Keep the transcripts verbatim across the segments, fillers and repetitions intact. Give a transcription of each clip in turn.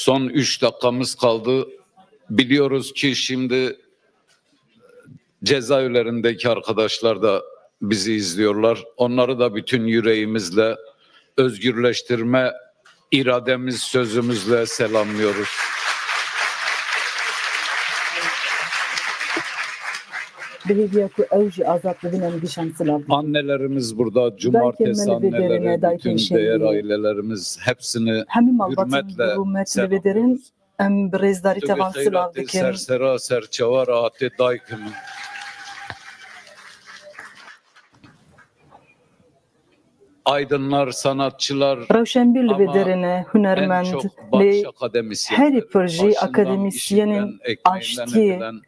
Son üç dakikamız kaldı. Biliyoruz ki şimdi cezaevlerindeki arkadaşlar da bizi izliyorlar. Onları da bütün yüreğimizle, özgürleştirme irademiz, sözümüzle selamlıyoruz. Bi hêviya ku ew jî azad bibin, em gişan silav dikin. Annelerimiz burada, cumartesi anneleri, bütün değer ailelerimiz, hepsini hürmetle selamlıyoruz. Em bi rêzdarî tevan silav dikin. Sersera serçewa rahatê daykimin. Aydınlar, sanatçılar, rewşenbîr li vê derê ne, hunermend, lê herî pir jî akademîsyenên aştiyê.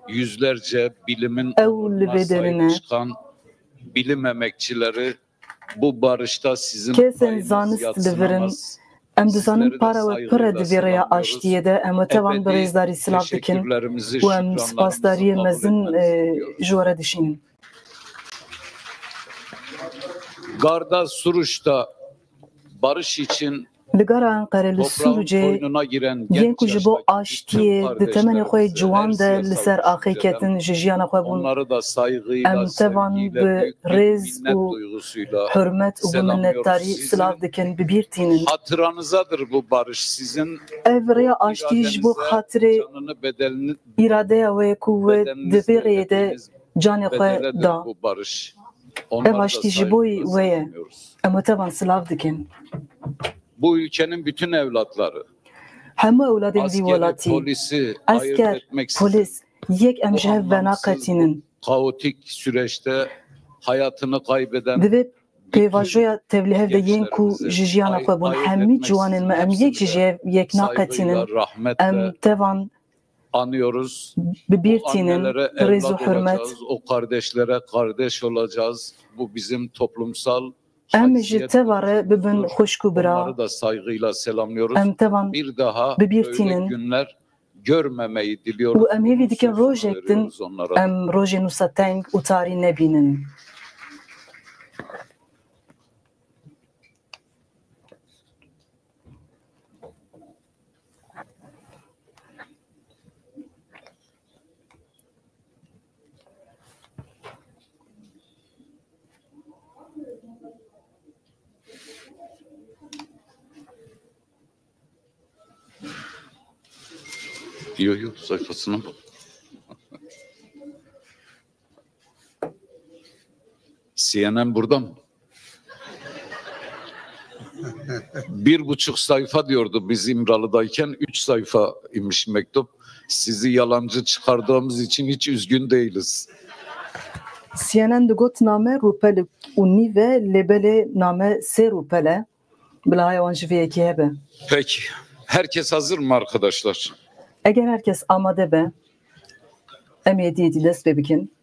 Yüzlerce bilimin onuruna sahip çıkan bilim emekçileri, bu barışta sizin payınız yadsınamaz. Kesên zanist li vir in. Em dizanin para we pir e di vê rêya aştiyê de. Em we tevan bi rêzdarî silav dikin û em spasdariyê mezin, e, ji we re dişînin. Garda Suruç'ta barış için Li gara Enqere li Sûrûcê yên ku ji bo aştiyê di temenê xwe yê ciwan de li ser axê ketin, ji jiyana xwe bûn. Em tevan bi rêz û hurmet û bi minnetdarî silav dikin, bi bîr tînin. Hatıranızadır bu barış sizin. Ev rêya aştiyê ji bo xatirê îradeya we ye ku we di vê rêyê de canê xwe da. Ev aştî ji bo we ye. Em we tevan silav dikin. Bu ülkenin bütün evlatları, hemû ewladên vî welatî, esker, polîs, yek em ji hev venaqetînin. Kaotik süreçte hayatını kaybeden Di vê pêvajoya tevlihev de yên ku ji jiyana xwe bûn, hemî ciwanên me, em yek jî ji hev yek naqetînin. Em tevan anıyoruz. Bi bîr tînin, rêz û hurmet. O kardeşlere kardeş olacağız. Bu bizim toplumsal Em ji teva re bibin xwişk û bira. Onları da saygıyla selamlıyoruz. Em tevan bi bîr tînin. Bir daha böyle günler görmemeyi diliyoruz. Û em hêvî dikin rojek din em rojên wisa teng û tarî nebînin. Yo, yo, sayfasına bak. C N N burada mı? Bir buçuk sayfa diyordu biz İmralı'dayken, üç sayfa imiş mektup. Sizi yalancı çıkardığımız için hiç üzgün değiliz. C N N digot name rûpel û nîv e, lê belê name sê rûpel e. Bila haya wan ji vê yekê hebe. Peki. Herkes hazır mı arkadaşlar? Eger herkes amade be, em ê dî dî dest pê bikin.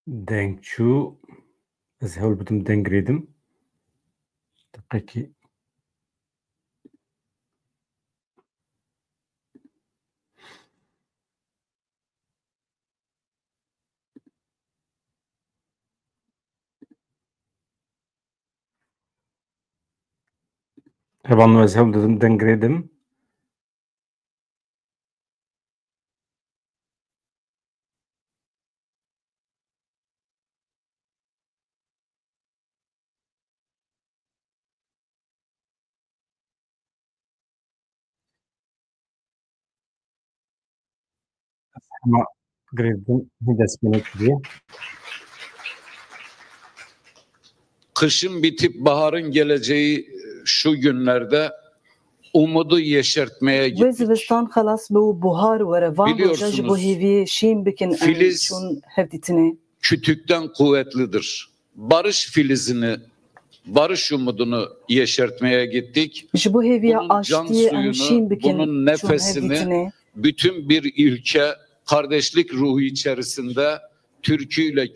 Deng çû, ez hewl bidim deng rêdim. Deqekî. Hevalno, ez hewl didim deng girêdim. Hema girêdin hîn dest pê nekiriye. Kışın bitip baharın geleceği şu günlerde umudu yeşertmeye Wê gittik. Zivistan xelas be û buhar were. Van roja ji bo Biliyorsunuz, hêviyê şîn bikin em filiz çûn hevdîtinê. Kütükten kuvvetlidir. Barış filizini, barış umudunu yeşertmeye gittik. Ji bo hêviya Bunun can aştiyê em suyunu, şîn bikin bunun çûn nefesini hevdîtinê. Bütün bir ülke kardeşlik ruhu içerisinde türküyle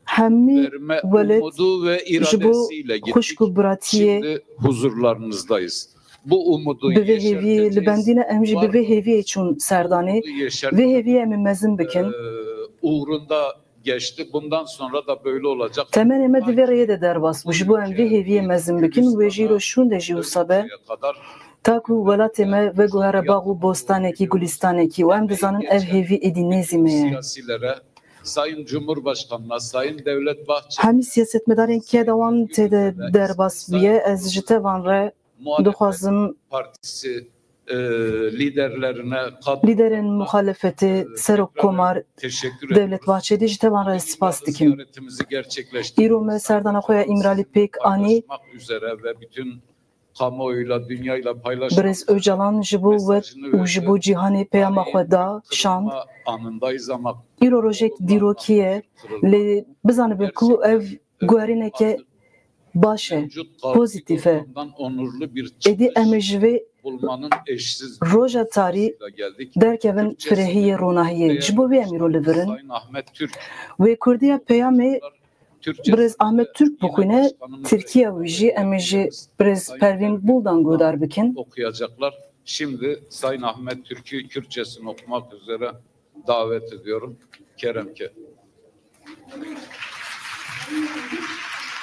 Hemî verme welet umudu ve ji bo iradesiyle xwişk gittik. Û biratiyê Şimdi huzurlarınızdayız. Bu umudu bi vê hêviyê li yeşerteceğiz. Bendî ne, em jî bi Var vê hêviyê çûn serdanê. Umudu yeşertmek, Vê hêviyê em ê mezin bikin. e, uğrunda geçti. Bundan sonra da böyle olacak. Temenê me di vê rêyê de derbas bû. Ji bo em vê hêviyê mezin bikin, wê jî îro şûnde jî wisa be. Ta ku welatê me veguhere bax û bostanekî, gulistanekî û em dizanin ev hêvî êdî nêzî me ye. Siyasilere, Sayın Cumhurbaşkanına, Sayın Devlet Bahçeli, Hemî siyasetmedarên keda wan tê de derbas bûye. Ez ji te van re muhalefet dixwazim partisi, e, liderlerine, kadrolarına, Lîderên muxalefetê, e, Serok tekrar Komar, teşekkür Devlet ediyoruz. Bahçelî, ji te van re spas dikim. Ziyaretimizi gerçekleştirdik. Îro me serdana xwe ya Îmralî pêk anî. Paylaşmak üzere ve bütün kamuoyuyla, dünyayla paylaşmak Birêz Ocalan ji bo we û ji bo cîhanê peyama xwe da şand. Îro rojek dîrokî ye, lê bizanibin ku ev guherîneke baş e, pozîtîf e. Êdî em ê ji vê roja tarî derkevin firehiyê, ronahiyê. Ji bo vê em îro li vir in. Wê kurdiya peyamê Birêz Ahmet Türk bixwîne, Tirkiye wî jî, em ê ji birêz Pervîn Buldan guhdar bikin. Okuyacaklar. Şimdi Sayın Ahmet Türk'ü Kürtçesini okumak üzere davet ediyorum. Kerem ke.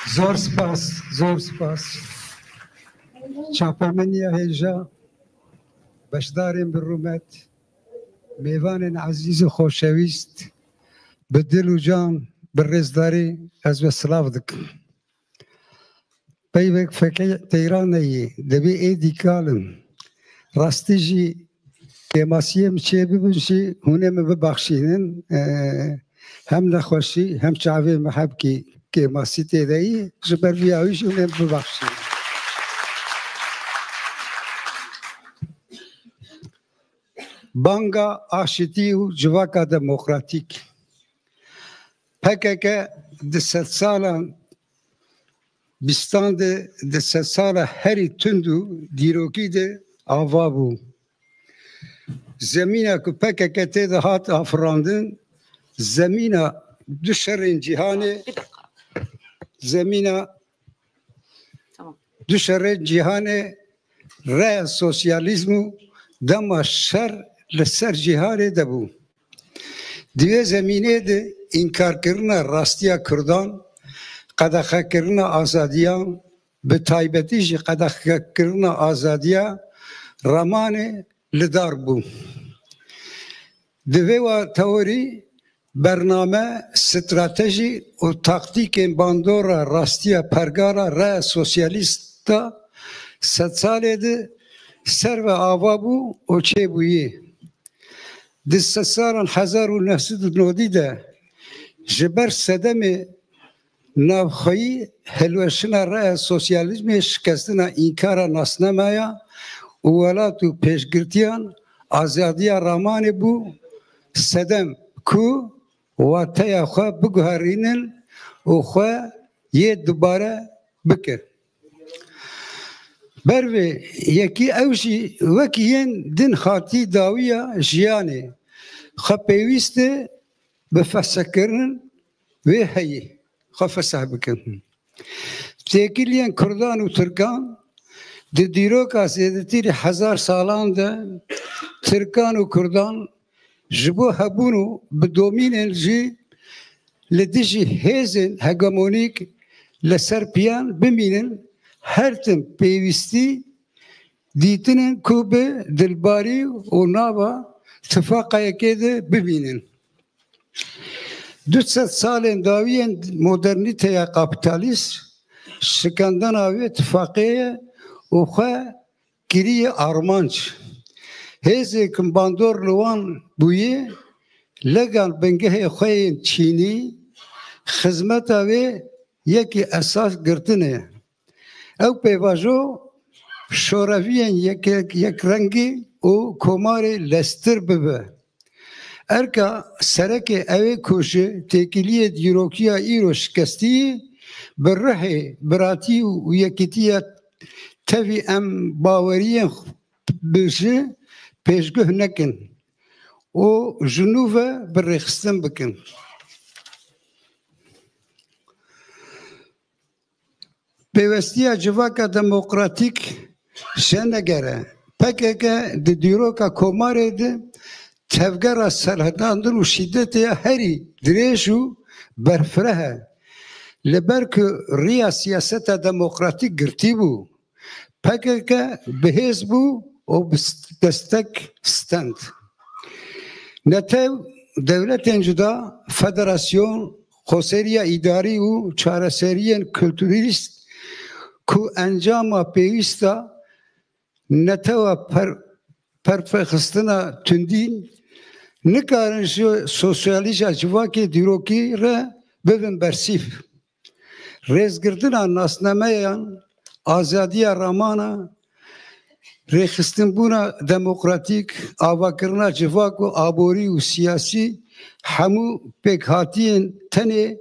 Zor spas, zor spas. Çapemeniya hêja, beşdarên bi rûmet, mêvanên ezîz û xoşewîst, bi dil û can, bi rêzdarî ez we silav dikim. Peyvek fekê teyraneyî, divê êdî kalim. Rastî jî kêmasiyê min çêbibin jî hûn ê min bibaxşînin. Ee, hem nexweşî hem çavê min hebkî kêmasî tê de yî. Ji ber vî awî jî hûn ê min bibaxşînin. Banga aşitî û civaka demokratîk. P K K di sedsalan bîstan de, di sedsala herî tund û dîrokî de ava bû. Zemîna ku P K K tê de hat afirandin, zemîna du şerên cîhanê, Bir dakika. zemîna Tamam. du şerên cîhanê, reya sosyalîzm û dema şer li ser cîhanê de bû. Di vê zemînê de înkarkirina rastiya Kurdan, qedexekirina azadiyan, bi taybetî jî qedexekirina azadiya Ramanê li dar bû. Di vê wa teorî, bername, stratejî û taktîkên bandora rastiya pergala reya sosyalîsta sedsalê de ser ve ava bû û çêbûyî. Di sedsalan hezar û neh sed û nodî de ji ber sedemê navxweyî hilweşina reya sosyalîzmê, şikestina înkara nasnameya û welat û pêşgirtiyan azadiya Ramanê bû sedem ku wateya xwe biguherînin û xwe yê dubare bikin. Ber vê yekî ew jî wekî yên din hatî dawiya jiyanê xwe pêwîst e bi fesehkirin wê heyî xwe feseh bikin. Têkiliyên Kurdan û Tirkan di dîroka zêdetirî hezar salan de Tirkan û Kurdan ji bo hebûn û bi domînên jî li dijî hêzên hegemonîk li ser piyan bimînin, her tim pêwîstî dîtinên ku bi dilbarî û nava tifaqayekê de bibînin. Du sed salên dawiyên modernîteya kapîtalîst şikandina wê tifaqê ye û xwe kiriye armanc. Hêzê ku bandor li wan bûye, legal bingehê xwe yên çînî, xizmeta wê yekî esas girtine. Ew pêvajo şoreviyên yek, yekrengî û komarê lestir bibe. Erka serekê ew ê ku ji têkiliyê dîrokiya îro şikestî yî, bi ruhê biratî û yekîtiya tevî em baweriyên bi ji pêşguh nekin û ji nû ve bi rêxistin bikin. Pêwestiya civaka demokratîk jenegere. P K K di dîroka komarê de tevgera serhildandin û şîdetê ya herî dirêj û berfireh e. Li ber ku riya siyaseta demokratîk girtî bû, P K K bi hêz bû û bi destek stend. Netew, dewletên cuda, federasyon, xoseriya îdarî û çareseriyên kulturîst ku encama pêwîst a netewa per-, perpexistina tundî nikarin ji sosyalîja civakê dîrokî re bibin bersîv. Rêzgirtina nasnameyan, azadiya ramana, rêxistinbûna demokratîk, avakirina civak û aborî û siyasî, hemû pêkhatiyên tenê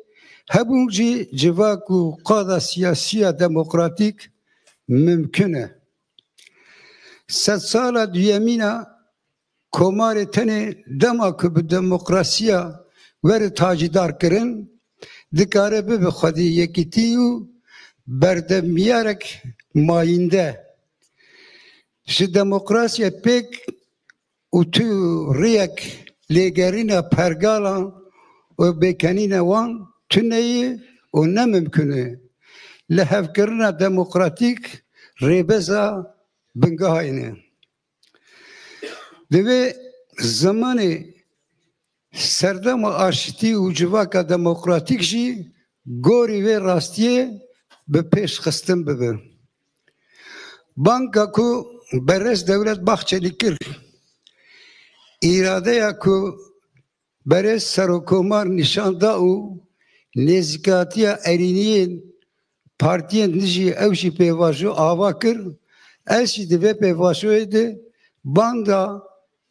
hebûn jî civak û qada siyasiya demokratîk mimkun e. Sedsala duyemîn a komarê tenê dema ku bi demokrasiya were tacîdar kirin, dikare bibe xwedî yekîtî û berdevmiyarek mayînde. Ji demokrasiyê pêk û tu rêyek lêgerîna pergalan û bêkenîna wan tune ye û ne mimkun e. Lihevkirina demokratîk rêbeza bingehayî ne. Di vê zemanê serdema aştî û civaka demokratîk jî gorî vê rastiyê bi pêş xistin bibe. Banga ku berêz Dewlet Bahçelî kir, îradeya ku berêz Serokomar nîşan da û nêzîkatiya erêniyên partiyên dijî ew jî pêvajo ava kir, ez jî di vê pêvajoyê de banga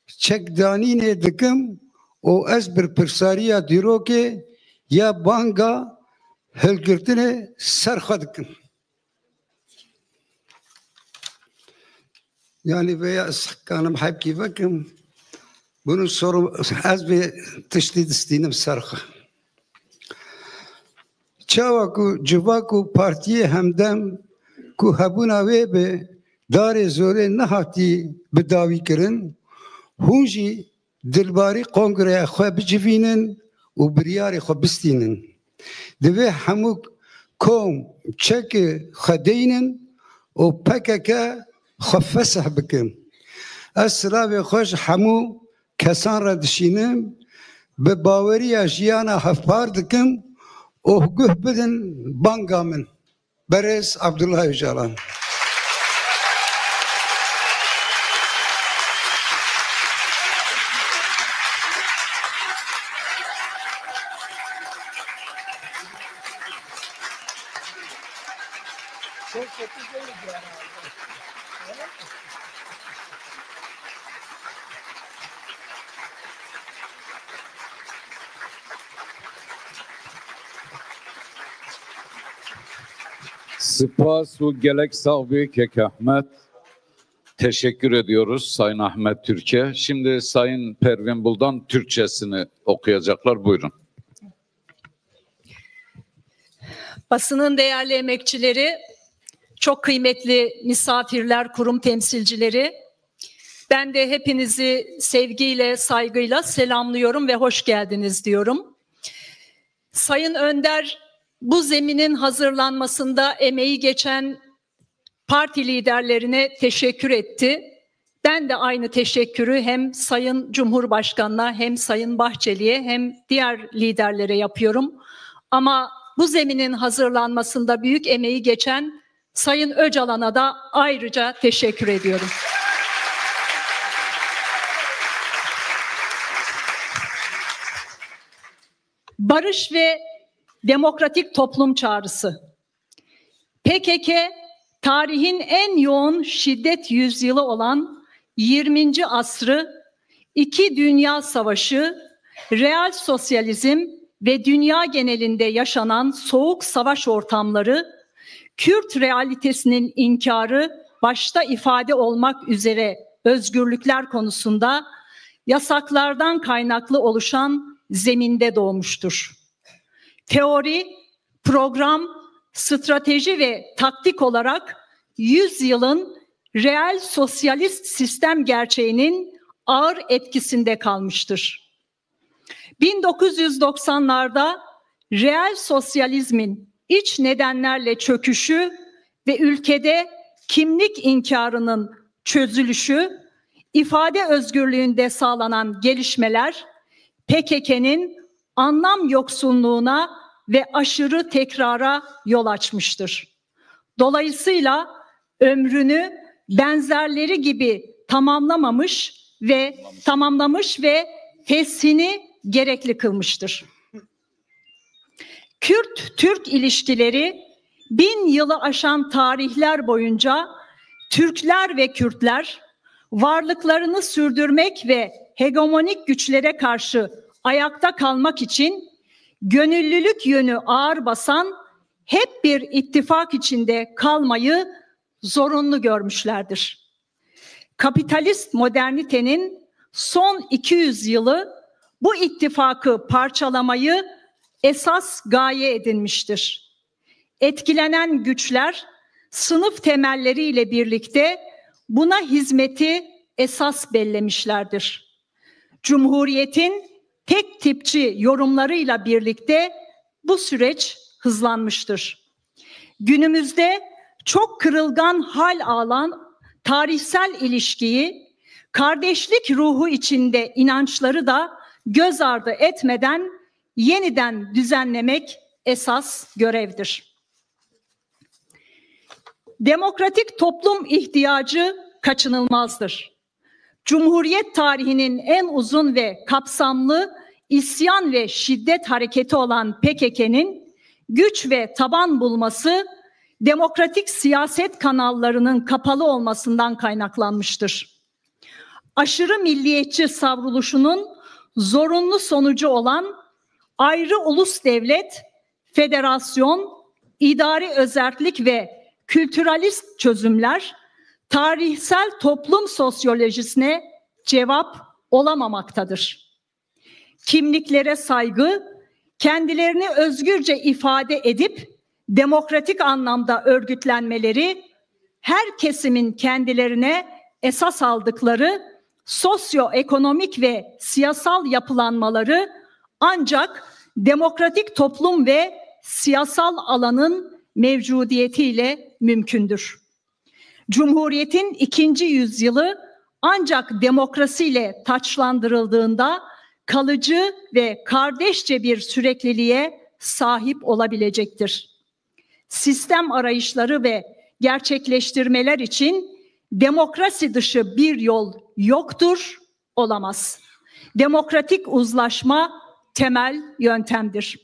çekdanînê dikim û ez berpirsariya dîrokê ya banga hilgirtinê ser xwe dikim. Yani veya ez kanim hepkî vekim, bunu soru, ez vê tiştî distînim ser xwe. Çawa ku civak û partiyê Hemdem ku hebûna wê bi darê zorê nehatî bi dawî kirin, hûn jî dilbarî kongreya xwe bicivînin û biryarê xwe bistînin. Divê hemû kom çekê xwe deynin û P K K xwe fesih bikin. Ez silavê xwe ji hemû kesan re dişînim, bi baweriya jiyana hevpar dikim û guh bidin banga min. Berêz Abdullah Öcalan. Spas û gelek sax bî Kek Ahmet. Teşekkür ediyoruz Sayın Ahmet Türk'e. Şimdi Sayın Pervin Buldan Türkçesini okuyacaklar. Buyurun. Basının değerli emekçileri, çok kıymetli misafirler, kurum temsilcileri, ben de hepinizi sevgiyle, saygıyla selamlıyorum ve hoş geldiniz diyorum. Sayın Önder, bu zeminin hazırlanmasında emeği geçen parti liderlerine teşekkür etti. Ben de aynı teşekkürü hem Sayın Cumhurbaşkanı'na hem Sayın Bahçeli'ye hem diğer liderlere yapıyorum. Ama bu zeminin hazırlanmasında büyük emeği geçen Sayın Öcalan'a da ayrıca teşekkür ediyorum. Barış ve demokratik toplum çağrısı. P K K, tarihin en yoğun şiddet yüzyılı olan yirminci asrı, iki dünya savaşı, real sosyalizm ve dünya genelinde yaşanan soğuk savaş ortamları, Kürt realitesinin inkarı başta ifade olmak üzere özgürlükler konusunda yasaklardan kaynaklı oluşan zeminde doğmuştur. Teori, program, strateji ve taktik olarak yüzyılın real sosyalist sistem gerçeğinin ağır etkisinde kalmıştır. Bin dokuz yüz doksanlarda real sosyalizmin iç nedenlerle çöküşü ve ülkede kimlik inkarının çözülüşü, ifade özgürlüğünde sağlanan gelişmeler P K K'nin anlam yoksunluğuna ve aşırı tekrara yol açmıştır. Dolayısıyla ömrünü benzerleri gibi tamamlamamış ve tamamlamış ve feshini gerekli kılmıştır. Kürt-Türk ilişkileri bin yılı aşan tarihler boyunca Türkler ve Kürtler varlıklarını sürdürmek ve hegemonik güçlere karşı ayakta kalmak için gönüllülük yönü ağır basan, hep bir ittifak içinde kalmayı zorunlu görmüşlerdir. Kapitalist modernitenin son iki yüz yılı bu ittifakı parçalamayı esas gaye edinmiştir. Etkilenen güçler sınıf temelleriyle birlikte buna hizmeti esas bellemişlerdir. Cumhuriyetin tek tipçi yorumlarıyla birlikte bu süreç hızlanmıştır. Günümüzde çok kırılgan hal alan tarihsel ilişkiyi, kardeşlik ruhu içinde inançları da göz ardı etmeden yeniden düzenlemek esas görevdir. Demokratik toplum ihtiyacı kaçınılmazdır. Cumhuriyet tarihinin en uzun ve kapsamlı isyan ve şiddet hareketi olan P K K'nin güç ve taban bulması demokratik siyaset kanallarının kapalı olmasından kaynaklanmıştır. Aşırı milliyetçi savruluşunun zorunlu sonucu olan ayrı ulus devlet, federasyon, idari özerklik ve kültüralist çözümler tarihsel toplum sosyolojisine cevap olamamaktadır. Kimliklere saygı, kendilerini özgürce ifade edip demokratik anlamda örgütlenmeleri, her kesimin kendilerine esas aldıkları sosyoekonomik ve siyasal yapılanmaları ancak demokratik toplum ve siyasal alanın mevcudiyetiyle mümkündür. Cumhuriyetin ikinci yüzyılı ancak demokrasiyle taçlandırıldığında kalıcı ve kardeşçe bir sürekliliğe sahip olabilecektir. Sistem arayışları ve gerçekleştirmeler için demokrasi dışı bir yol yoktur, olamaz. Demokratik uzlaşma temel yöntemdir.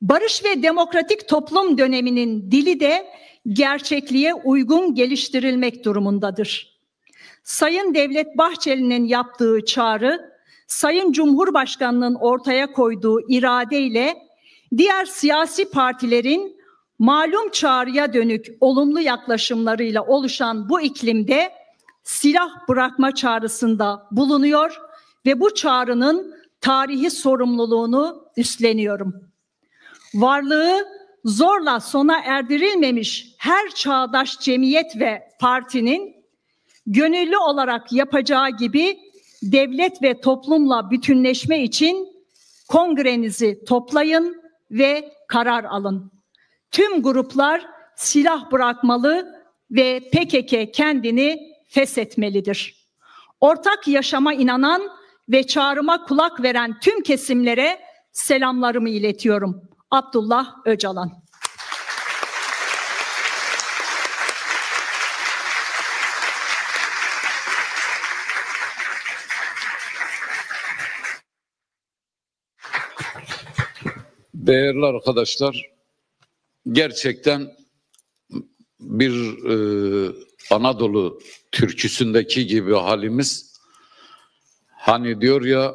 Barış ve demokratik toplum döneminin dili de gerçekliğe uygun geliştirilmek durumundadır. Sayın Devlet Bahçeli'nin yaptığı çağrı, Sayın Cumhurbaşkanı'nın ortaya koyduğu iradeyle diğer siyasi partilerin malum çağrıya dönük olumlu yaklaşımlarıyla oluşan bu iklimde silah bırakma çağrısında bulunuyor ve bu çağrının tarihi sorumluluğunu üstleniyorum. Varlığı zorla sona erdirilmemiş her çağdaş cemiyet ve partinin gönüllü olarak yapacağı gibi devlet ve toplumla bütünleşme için kongrenizi toplayın ve karar alın. Tüm gruplar Silah bırakmalı ve P K K kendini feshetmelidir. Ortak yaşama inanan ve çağrıma kulak veren tüm kesimlere selamlarımı iletiyorum. Abdullah Öcalan. Değerli arkadaşlar, gerçekten bir e, Anadolu türküsündeki gibi halimiz. Hani diyor ya,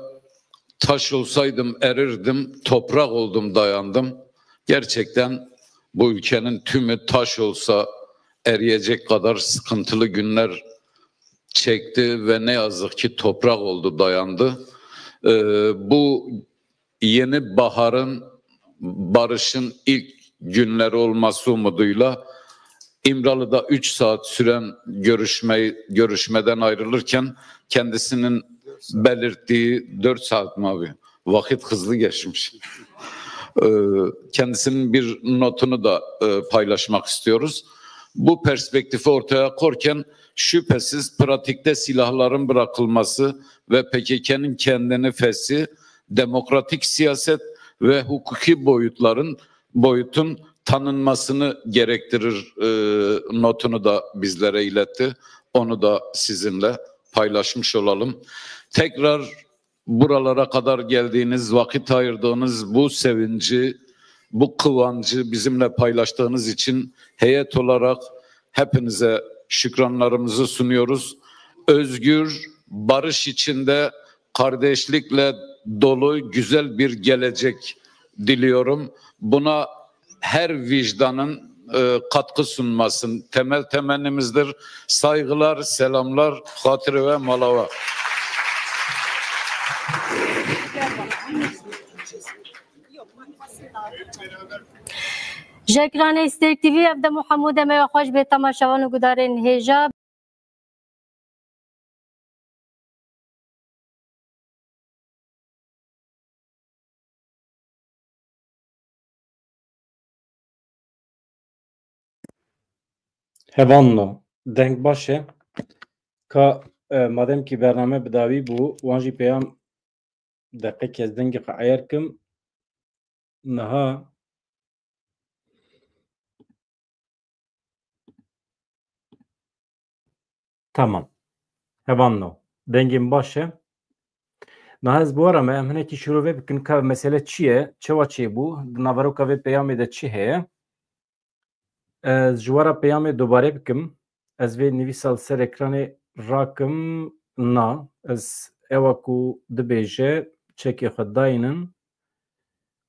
taş olsaydım erirdim, toprak oldum dayandım. Gerçekten bu ülkenin tümü taş olsa eriyecek kadar sıkıntılı günler çekti ve ne yazık ki toprak oldu, dayandı. Ee, bu yeni baharın, barışın ilk günleri olması umuduyla İmralı'da üç saat süren görüşmeyi, görüşmeden ayrılırken kendisinin belirttiği dört saat mi abi? Vakit hızlı geçmiş. Ee, kendisinin bir notunu da e, paylaşmak istiyoruz. Bu perspektifi ortaya korken şüphesiz pratikte silahların bırakılması ve P K K'nin kendini fesi, demokratik siyaset ve hukuki boyutların boyutun tanınmasını gerektirir e, notunu da bizlere iletti. Onu da sizinle paylaşmış olalım. Tekrar buralara kadar geldiğiniz, vakit ayırdığınız bu sevinci, bu kıvancı bizimle paylaştığınız için heyet olarak hepinize şükranlarımızı sunuyoruz. Özgür, barış içinde, kardeşlikle dolu güzel bir gelecek diliyorum. Buna her vicdanın e, katkı sunmasın temel temennimizdir. Saygılar, selamlar, Xatirê we, mala we. Ji ekranê Stêrk T V, ev dem û hemû demê we xweş bê temaşevan û gudarên hêja. Hevalno, deng baş e. Ka e, madem kî bername bi dawî bû, wan jî peyam deqekê ez dengê xwe eyer kim. Niha Tamam. Hevalno. Dengê min baş e. Niha ez bi we re me, em hinekî şîrove bikin ka mesele çi ye, çawa çêbû, di naveroka vê peyamê de çi heye? Ez ji we re peyamê dubare bikim. Ez vê nivîsa li ser ekranê rakim. Na, ez ewa ku dibêje çekê xwe daynin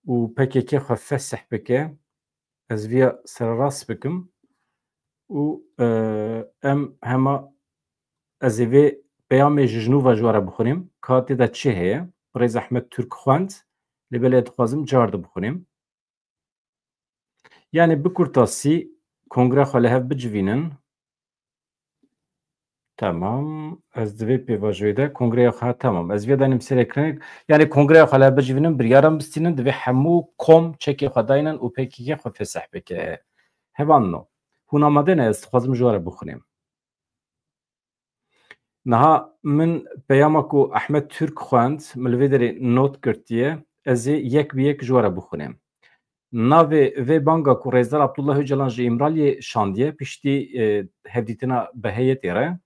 û P K K xwe fesih bike. Ez viya sererast bikim û e, em hema ez ê vê peyamê ji jinû ve ji we re bixwînim. Ka tê de çi heye? Birêz Ehmed Türk xwend, lê belê dixwazim car di bixwînim. Yani bi kurtasî kongreya xwe li hev bicivînin. Tamam. Ez di vê pêvajoyê de kongreya xwe, tamam. Ez vê danim ser ekranê. Yani kongreya xwe li hev bicivînin, biryaran bistînin, divê hemû kom çekê xwe daynin û P K K xwe fesih bike. Hevalno. Hûn amade ne, ez dixwazim ji we re bixwînim. Niha min peyama ku Ehmed Türk xwend, min li vê derê not girtiye, ez ê yek bi yek ji we re bixwînim. Navê vê banga ku Rêzdar Abdullah Ocalan ji Îmraliyê şandiye, piştî e, hevdîtina bi heyetê re,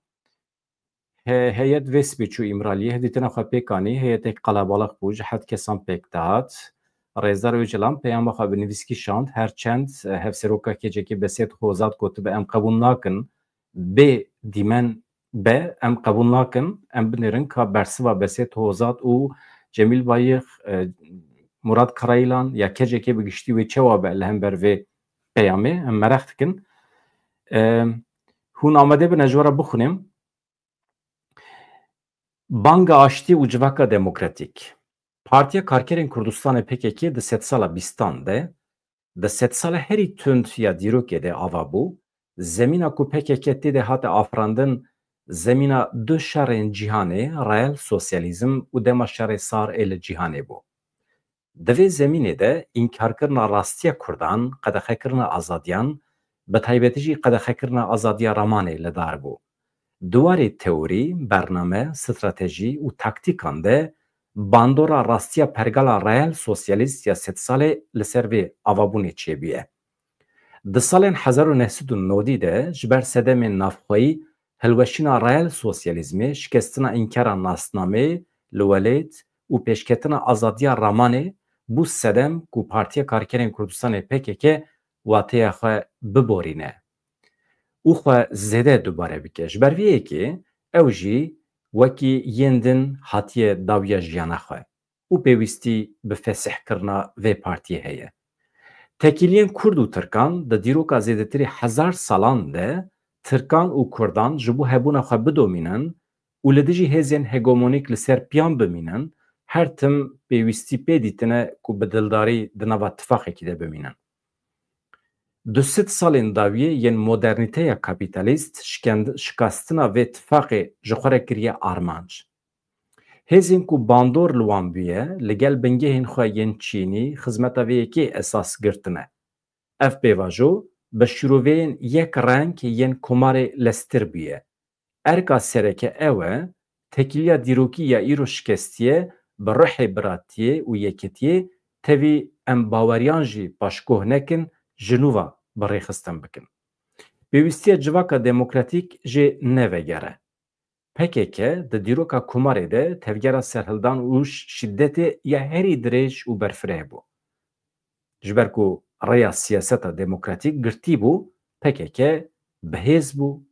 he, heyet vê sibê çû Îmraliyê, hevdîtina xwe pêk anî, heyetek qelebalix bû, ji heft kesan pêk dihat. Rêzdar Ocalan peyama xwe bi nivîskî şand, her çend e, hevseroka K C K Besêt Hozat gotibe, em qebûl nakin bê dîmen be, em qebûl nakin, em binêrin ka bersiva Besêt Hozat û Cemîl Bayix, e, Murat Karayilan ya K C K bi giştî wê çawa be li hember vê peyamê, em mereq dikin. E, hûn amade bin ez ji we re bixwînim. Banga aştî û civaka demokratîk. Partiya Karkerên Kurdistanê P K K di sedsala bîstan de, di sedsala herî tund ya dîrokê de ava bû, zemîna ku P K K tê de hate afirandin, zemîna du şerên cîhanê, reel sosyalîzm û dema şerê sar ê li cîhanê bû. Di vê zemînê de înkarkirina rastiya Kurdan, qedexekirina azadiyan, bi taybetî jî qedexekirina azadiya ramanê li dar bû. Di warê teorî, bername, stratejî û taktîkan de bandora rastiya pergala reel sosyalîst ya sedsalê li ser vê avabûnê çêbûye. Di salên hezar û neh sed û nodî de ji ber sedemên navxweyî hilweşîna reel sosyalîzmê, şikestina înkara nasnameyê li welêt û pêşketina azadiya ramanê bû sedem ku Partiya Karkerên Kurdistanê P K K wateya xwe biborîne û xwe zêde dubare bike. Ji ber vê yekê ew jî wekî yên din hatiye dawiya jiyana xwe û pêwîstî bi fesihkirina vê partiyê heye. Tekîliyên Kurd û Tirkan di dîroka zêdetirî hezar salan de Tirkan û Kurdan ji bo hebûna xwe bidomînin û li dijî hêzên hegemonîk li ser piyan bimînin, her tim pêwîstî pê dîtine ku bi dildarî di nava tifaqekî de bimînin. Du sed salên dawiyê yên modernîteya kapîtalîst şikend-, şikastina vê tifaqê ji xwe re kiriye armanc. Hêzên ku bandor li wan bûye, li gel bingehên xwe yên çînî xizmeta vê yekê esas girtine. Ev pêvajo bi şîroveyên yek reng yên komarê leztir bûye. Erka sereke ew e, tekîliya dîrokî ya îro şikestiye bi ruhê biratiyê û yekitiyê tevî em baweriyan jî paşguh nekin, ji nû ve bi rêxistin bikin. Pêwîstiya civaka demokratîk jê nevegere. P K K di dîroka komarê de tevgera serhildan û şîdetê ya herî dirêj û berfireh bû. Ji ber ku rêya siyaseta demokratîk girtî bû, P K K bihêz bû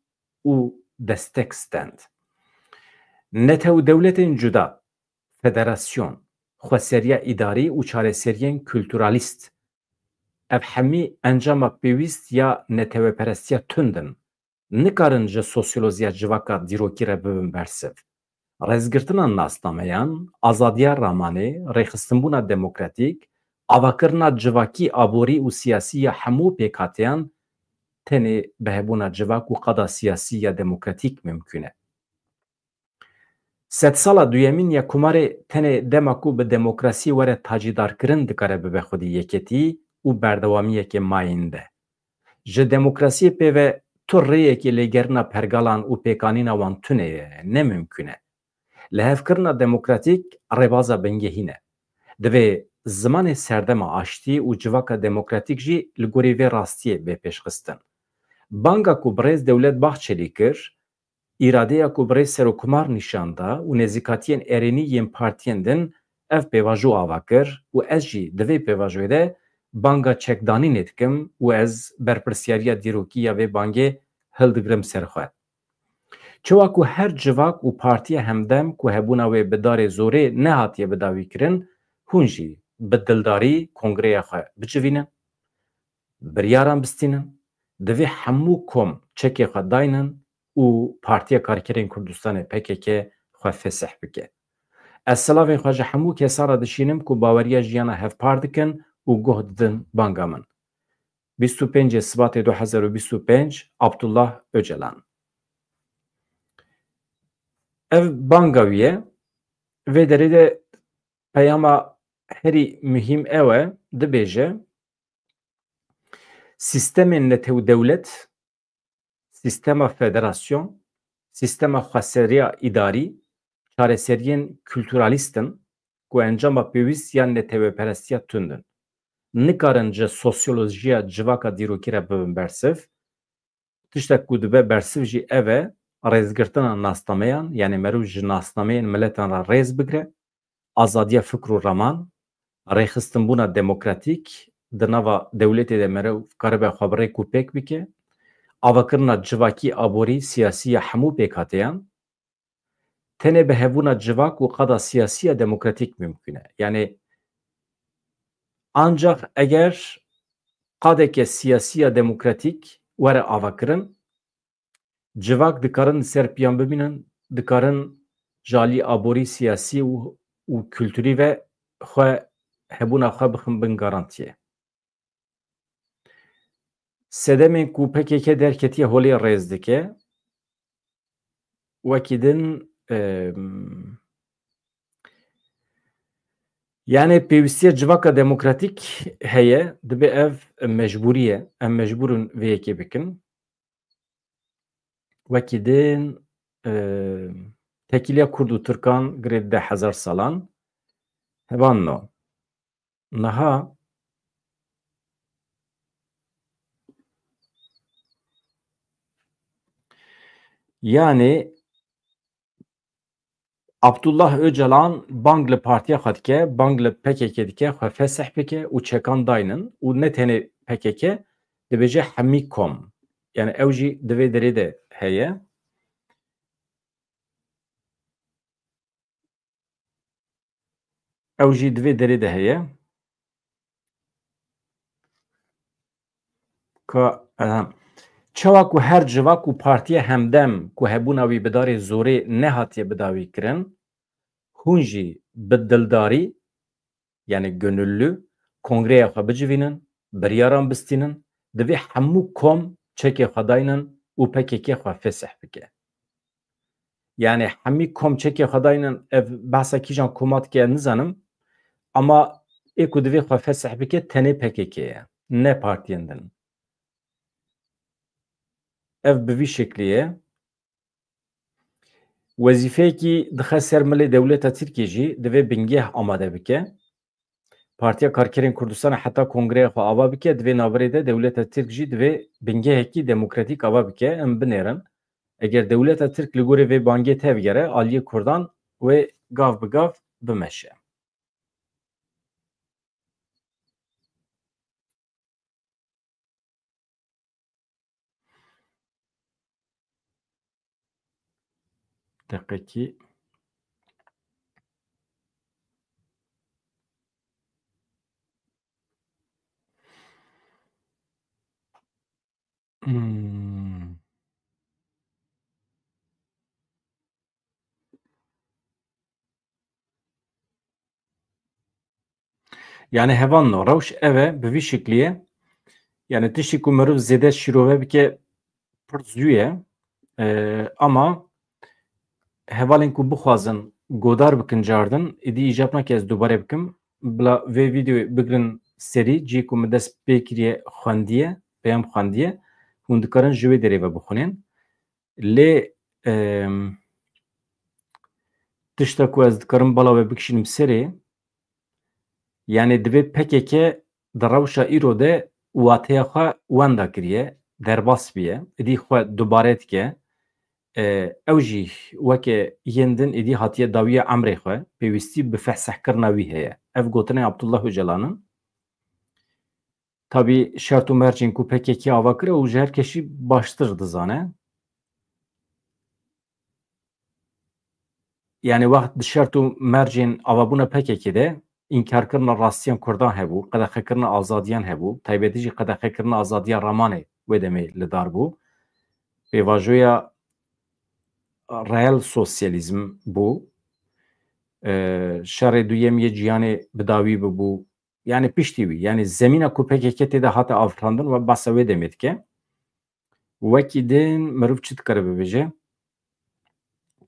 û destek stend. Netew dewletên cuda, federasyon, xweseriya îdarî û çareseriyên kulturalîst, ev hemî encama pêwîst ya neteweperestiya tund in. Nikarin ji sosyolojiya civaka dîrokî re bibin bersiv. Rêzgirtina nasnameyan, azadiya ramanê, rêxistinbûna demokratîk, avakirina civakî, aborî û siyasî ya hemû pêkhateyan tenê bi hebûna civak û qada siyasî ya demokratîk mimkûn e. Sedsala duyemîn ya Komarê tenê dema ku bi demokrasiyê were tacîdarkirin dikare bibe xwedî yeketî û berdewamiyeke mayînde. Ji demokrasiyê pê ve tu rêyekê lêgerina pergalan û pêkanîna wan tune ye, ne mimkûn e. Lihevkirina demokratîk rêbaza bingehîn e. Divê zimanê serdema aştî û civaka demokratîk jî li gorî vê rastiyê bê pêşxistin. Banga ku birêz Dewlet Bahçelî kir, îradeya ku birêz Serokkomar nîşan da û nêzîkatiyên erênî yên partiyên din ev pêvajo ava kir û ez jî di vê pêvajoyê de banga çekdanînê dikim û ez berpirsiyariya dîrokî ya vê bangê hildigirim ser xwe. Çawa ku her civak û partiya hemdem ku hebûna wê bi darê zorê nehatiye bidawîkirin, hûn jî bi dildarî kongreya xwe bicivînin, biryaran bistînin, divê hemû kom çekê xwe daynin û Partiya Karkerên Kurdistanê P K K xwe fesih bike. Ez silavên xwe ji hemû kesan re dişînim ku baweriya jiyana hevpar dikin û guh didin banga min. Bîst û pêncê Sibatê du hezar û bîst û pênc, Abdullah Ocalan. Ev banga wî ye. Vê derê de peyama herî muhîm ew e, dibêje, sîstemên netew dewlet, sîstema federasyon, sîstema xweseriya îdarî, çareseriyên kulturalîst in ku encama pêwîst ya neteweperestiya tund in. Nikarin ji sosyolojiya civaka dîrokî re bibin bersiv. Tiştek ku dibe bersiv jî ev e, rêzgirtina nasnameyan, yanî merû ji nasnameyên miletan re rêz bigire, azadiya fikr û raman, rêxistinbûna demokratîk di nava dewletê de merû karibe xwe bi rêk û pêk bike, avakirina civakî, aborî, siyasî ya hemû pêkhateyan, tenê bi hebûna civak û qada siyasî ya demokratîk mimkûn e. Yanî, ancax eger qadeke siyasî ya demokratîk were avakirin, civak dikarin li ser piyan bimînin, dikarin ji alî aborî, siyasî û, û kulturî ve xwe, hebûna xwe bixin bin garantiyê. Sedemên ku P K K derketiye holê rêz dike, wekî din, em, Yani pêwîstiya civaka demokratîk heye, dibe ev mecbûrî ye. Em mecbûr in vê yekê bikin. Wekî din, e, tekîliya Kurd û Tirkan girê deh hezar salan hevan no. Niha yani Abdullah Öcalan bang li partiya xwe dike, bang li P K K dike, xwe fesih bike û çekan daynin û ne tenê P K K, dibêje hemî kom. Yani ew jî di vê derê de heye. Ew jî di vê derê de heye. Ka, ehem. Çawa ku her civak û partiya Hemdem ku hebûna wî bi darê zorê nehatiye bidawî kirin, hûn jî bi dildarî, yani gönüllü, kongreya xwe bicivînin, biryaran bistînin, divê hemû kom çekê xwe daynin û P K K xwe fesih bike. Yani hemî kom çekê xwe daynin, ev behsa kîjan koma dike nizanim, ama ê ku divê xwe fesih bike tenê P K K ye, ne partiyên din. Ev bi vî şeklî ye. Wezîfeyekî dixe ser milê dewleta Tirkiyê jî divê bingeh amade bike. Partiya Karkerên Kurdistanê heta kongreya xwe ava bike, di vê navberê de dewleta Tirk jî divê bingehekî demokratîk ava bike. Em binêrin. Eger dewleta Tirk li gorî vê bangê tevgere, aliyê Kurdan wê gav bi gav bimeşe. Deqekî. Hmm. Yani hevalno, rewş ev e, bi vî şeklî ye. Yani tiştî ku meriv zêde şîrove bike pir zû ye. Ee, ama hevalên ku bixwazin godar bikin cardin, êdî îcab nake ez dubare bikim. Bila vê vîdeoyê bigrin serî, cihê ku min dest pê kiriye xwendiye, peyam xwendiye, hûn dikarin ji wê derê ve bixwînin. Lê, em, tişta ku ez dikarim bala we bikişînim serê, yani divê P K K di rewşa îro de wateya xwe wenda kiriye, derbas biye, êdî xwe dubare dike. E, ew jî weke yên din êdî hatiye dawiya emrê xwe, pêwîstî bi fesihkirina wî heye. Ev gotinên Abdullah Ocalan in. Tabî şert û mercên ku P K K ava kir, ew ji her kesî baştir dizane. Yani wext di şert û mercên avabûna P K K de înkarkirina rastiyan Kurdan hebû, qedexekirina azadiyan hebû, taybetî jî qedexekirina azadiya Ramanê wê demê li dar bû. Pêvajoya reel sosyalîzm bû. Ee, şerê duyem yê cîhanê bi dawî bibû. Yani piştî wî, yani zemîna ku P K K tê de hate afirandin we behsa wê demê dike. Wekî din meriv çi dikare bibêje?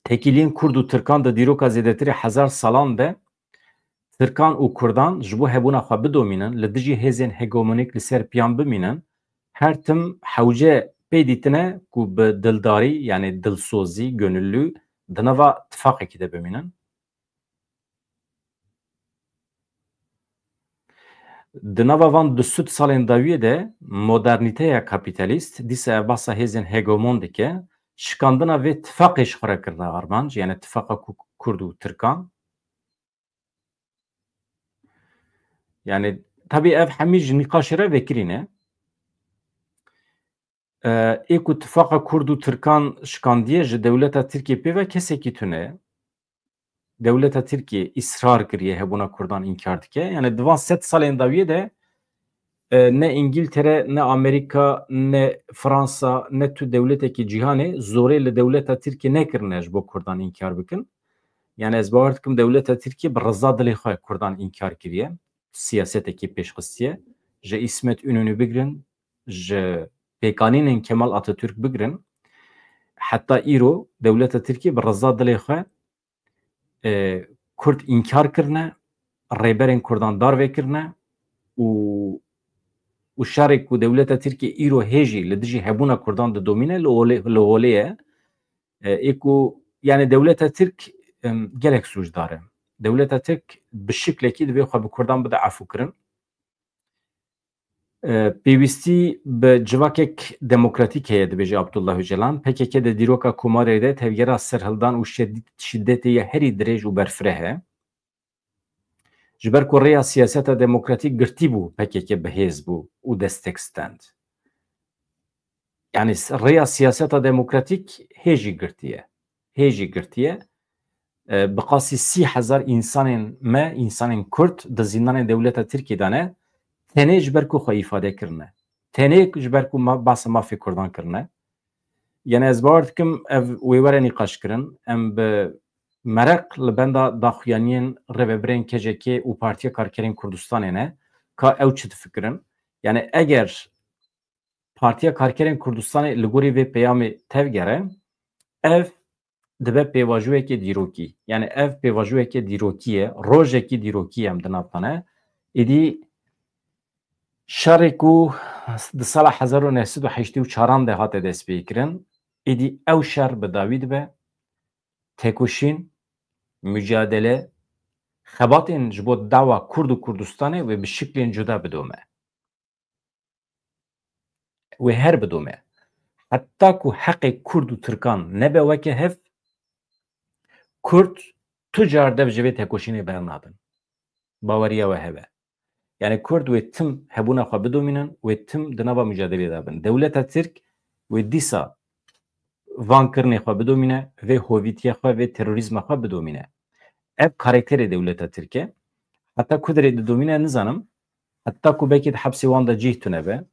Tekîliyên Kurd û Tirkan di dîroka zêdetirî hezar salan de Tirkan û Kurdan ji bo hebûna xwe bidomînin, li dijî hêzên hegemonîk li ser piyan bimînin, her tim hewce pê dîtine ku bi dildarî, yani dilsozî, gönüllü, di nava tifaqekî de bimînin. Di nava van du sed salên dawiyê de modernîteya kapîtalîst, dîsa ev behsa hêzên hegemon dike, şikandina vê tifaqê ji xwe re kirine armanc, yani tifaqa ku Kurd û Tirkan. Yani tabî ev hemî ji nîqaşê re vekirî ne. Ê ku tifaqa Kurd û Tirkan şikandiye, ji dewleta Tirkiyê pê ve kesekî tune. Dewleta Tirkiyê îsrar kiriye hebûna Kurdan înkar dike. Yani di van sed salên dawiyê de, e, ne Îngiltere, ne Amerîka, ne Fransa, ne tu dewletekî cîhanê zorê li dewleta Tirkiyê nekirine ji bo Kurdan înkar bikin. Yani ez bawer dikim dewleta Tirkiyê bi riza dilê xwe Kurdan înkar kiriye. Siyasetekî pêşxistiye. Ji Îsmet Înonî bigrin, ji pêkanînên Kemal Atatürk bigrin, heta îro dewleta Tirkiyê bi riza dilê xwe, e, Kurd înkar kirine, rêberên Kurdan darve kirine û û şerê ku dewleta Tirkiyê îro hê jî li dijî hebûna Kurdan didomîne li holê, li holê ye. E, ê ku, yani dewleta Tirk, em, gelek sûcdar e. Dewleta Tirk bi şiklekî divê xwe bi Kurdan bide efûkirin. E, pêwîstî bi civakek demokratîk heye, dibêje Abdullah Ocalan. P K K di dîroka Komarê de tevgera serhildan û şed-, şîdetê ya herî dirêj û berfireh e. Ji ber ku rêya siyaseta demokratîk girtî bû, P K K bi hêz bû û destek stend. Yani s-, rêya siyaseta demokratîk hê jî girtiye. Hê jî girtiye. E, bi qasî sî hezar însanên me, însanên Kurd di zîndanên dewleta Tirkiyê de ne, tenê ji ber ku xwe îfade kirine. Tenê ji ber ku ma-, behsa mafê Kurdan kirine. Yani ez bawer dikim ev wê were nîqaşkirin. Em bi mereq li benda daxuyaniyên rêvebirên K C K û Partiya Karkerên Kurdistanê ne, ka ew çi difikirin. Yani eger Partiya Karkerên Kurdistanê li gorî vê peyamê tevgere, ev dibe pêvajoyeke dîrokî. Yani ev pêvajoyeke dîrokî ye, rojekî dîrokî ye em di nav de ne. Êdî şerê ku di sala hezar û neh sed û heştê û çaran de hate destpêkirin, êdî ew şer bi dawî dibe, tekoşîn, mucadele, xebatên ji bo dawa Kurd û Kurdistanê wê bi şiklên cuda bidome. Wê her bidome. Heta ku heqê Kurd û Tirkan nebe weke hev, Kurd tu car dev ji vê tekoşînê bernadin. Baweriya we hebe. Yani Kurd wê tim hebûna xwe bidomînin, wê tim di nava mucadelê de bin. Dewleta Tirk wê dîsa van kirinê xwe bidomîne, vê hovîtiya xwe, vê terorîzma xwe bidomîne. Ev karakterê dewleta Tirk e. Heta ku derê didomîne nizanim. Heta ku belkî di hepsê wan de cih tune be.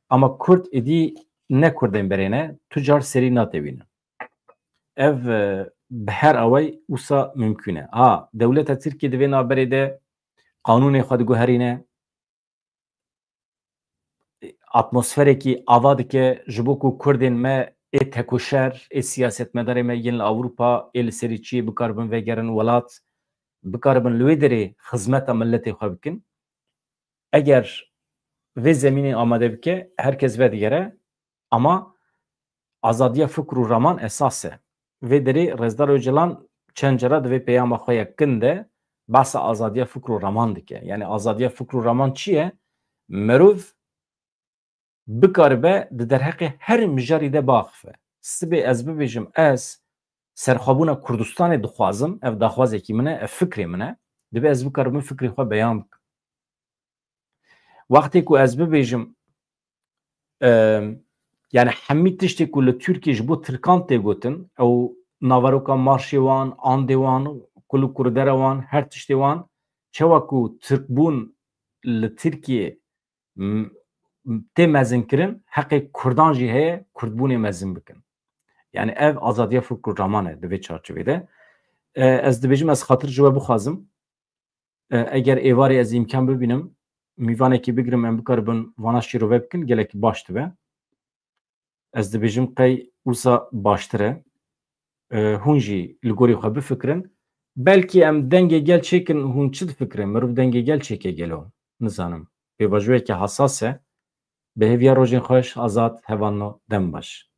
Ama Kurd êdî ne Kurdên berê ne, tu car serî natewînin. Ev, e, bi her away wisa mimkûn e. Ha, dewleta Tirkiyê di vê navberê de qanûnê xwe diguherîne, atmosferekî ava dike ji bo ku Kurdên me ê tekoşer, ê siyasetmedarê me yên li Ewropa, ê li serî çiyê bikaribin vegerin welat, bikaribin li wê derê xizmeta miletê xwe bikin. Eger vê zemînê amade bike, her kes vedigere, ama azadiya fikr û raman esas e. Vê derê Rêzdar Ocalan çend cara di vê peyama xwe ya kin de behsa azadiya fikr û raman dike. Yani azadiya fikr û raman çi ye? Mirov bikaribe di derheqê her mijarî de biaxife. Sibê ez bibêjim, ez serxwebûna Kurdistanê dixwazim, ev daxwazekî min e, ev fikrê min e, divê ez bikaribim fikrê xwe beyan bikim. Wextê ku ez bibêjim, e, yani hemî tiştê ku li Tirkiyê ji bo Tirkan tê gotin, ew naveroka marşê wan, andê wan, kul û kurdera wan, her tiştê wan, çawa ku Tirkbûn li Tirkiyê m-, m-, tê mezinkirin, heqê Kurdan jî heye Kurdbûnê mezin bikin. Yani ev azadiya fikr û raman e di vê çarçovê de. E, ez dibêjim, ez xatir ji we bixwazim. E, eger êvarê ez îmkan bibînim, mîvanekî bigirim, em bikaribin vana şîrove bikin, gelekî baş dibe. Ez dibêjim qey wisa baştir e. E, hûn jî li gorî xwe bifikirin. Belkî em dengê gel çêkin, hûn çi difikirin? Mirov dengê gel çêke gelo? Nizanim. Pêvajoyeke hesas e. Bi hêviya rojên xweş, Azad, hevalno, dem baş.